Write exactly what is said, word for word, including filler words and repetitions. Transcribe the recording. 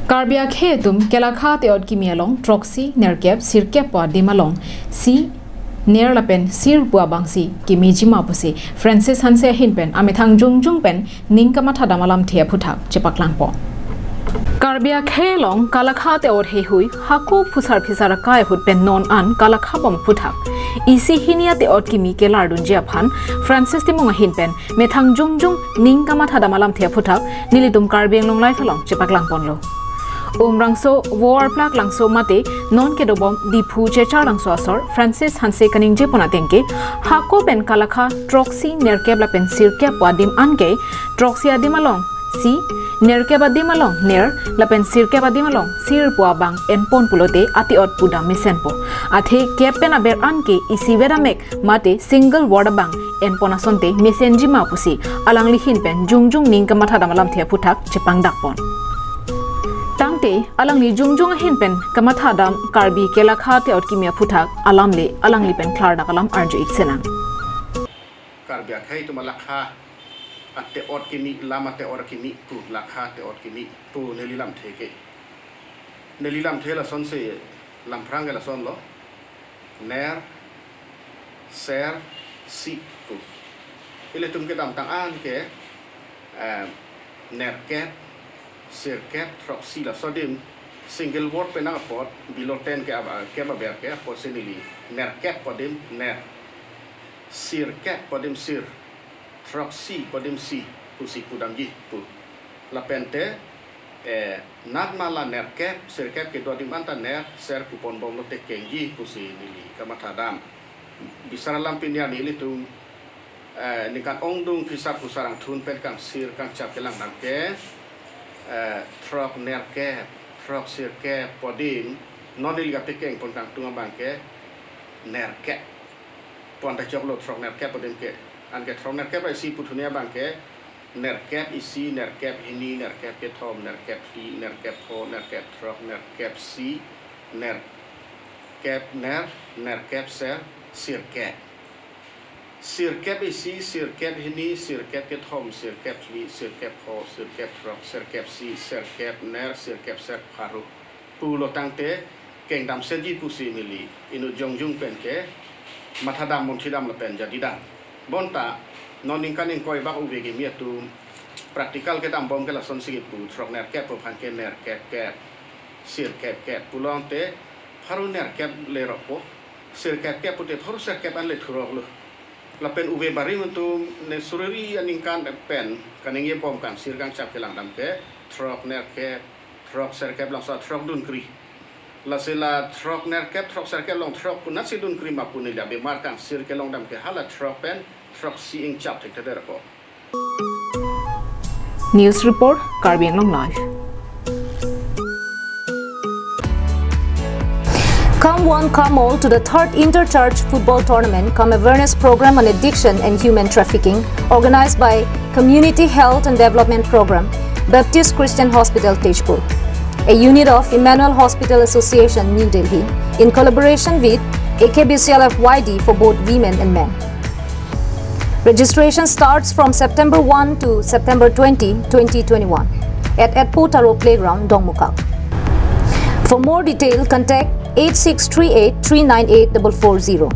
Karbi akhei atum kelakha ate-ot kimi along throksi, nerkep, sirkep pu adim alongsi ner lapen sir pu abangsi kimijima pusi Francis Hanse ahin pen amethang jongjong pen ning kamathadam alamthe aphuthak chepaklangpo. Karbi akhei along kalakha ate-ot heihui hako phusar phisar akai ahut pen non an kalakha bom aphuthak isi hini ate-ot kimi kelardunji aphan Francis Timung ahin pen methang jongjong ning kamathadam alamthe aphuthak nelitum Karbi Anglong Live along chepaklangponlo. Umrangso, Vo Arplak Langso mate non kedobom Diphu Chechar Langso asor Francis Hanse kaningjepon ateng ke hako pen kalakha throksi, nerkep lapen sirkep pu adim an ke throksi adim alongsi nerkep adim along ner lapen sirkep adim along sir pu abang enpon pulote ate-ot pudam mesenpo. Athe kep pen aber an ke isi vedamek mate single word abang enpon asonte mesenjima pusi alangli ahin pen jongjong ning kamathadam alamthe aphuthak chepangdakpon. Tangte alangli jongjong ahin pen kamathadam Karbi kelakha ate-ot kimi aphuthak alam le alangli pen klardak alam arju-ik sinang. Karbi akhei atum alakha ate-ot kimi, lam ate-ot kimi pu, lakha ate-ot kimi pu neli lamthe ke. Neli lamthe lasonsi, lamphrang ke lasonlo. Ner, ser, si pu. Ilitum kedamtang an ke, eh, nerkep, sirkep, throksi laso adim, single word pen nang apot, below ten ke aba, kep aber ke apotsi neli nerkep pu adim ner, sirkep pu adim sir, throksi pu adim si pusi pudamji pu. Lapente, eh, natma la nerkep, sirkep kedo adim anta ner, ser pu ponbomlote kengji pusi neli kamathadam. Bisar alam pini arni ilitum, eh, ningkan ongdung phusar phusar angthun pen kangsir kangchap kelangdam ke, eh, throk nerkep, throk sirkep pu adim, non neli kapekengpon kangtung abang ke nerkep. Pon ta choklo throk nerkep pu adim ke. Anke throk nerkep isi puthuni abang ke nerkep isi, nerkep hini, nerkep kethom, nerkep phli, nerkep pho, nerkep throk, nerkep si, nerkep ner, nerkep ser, sirkep. Sirkep isi, sirkep hini, sirkep kethom, sirkep phli, sirkep pho, sirkep throk, sirkep si, sirkep ner, sirkep ser, pharo pulo tangte kengdam serji pusi neli inut jongjong pen ke mathadam munthidam lapen jadidam. Bonta non ningkan ingkoi bak uve kimi atum practical kedambom ke lasonsi kipu, throk nerkep pu aphan ke nerkep kep, sirkep kep pulo tangte pharo nerkep le rokpo, sirkep kep pute pharo sirkep an le thuroklo. Lapen uve barim atum ne suriri aningkan pen kaningjebom kangsir kangchap kelangdam ke throk nerkep, throk serkep langso throk dunkri. Lasi la throk nerkep, throk serkep along throk konatsi dunkri ma pu neli abemar kangsir kelongdam ke hala throk pen throksi ingchap thekthedet ko. News report, Karbi Anglong Live. Come one, come all to the third Inter-Church Football Tournament cum awareness program on addiction and human trafficking, organized by Community Health and Development Program, Baptist Christian Hospital, Tezpur, a unit of Emmanuel Hospital Association, New Delhi, in collaboration with A K B C L F Y D for both women and men. Registration starts from September one to September twenty, twenty twenty-one, at Etpo Taro Playground, Dongmukak. For more detail, contact eight six three eight three nine eight double four zero.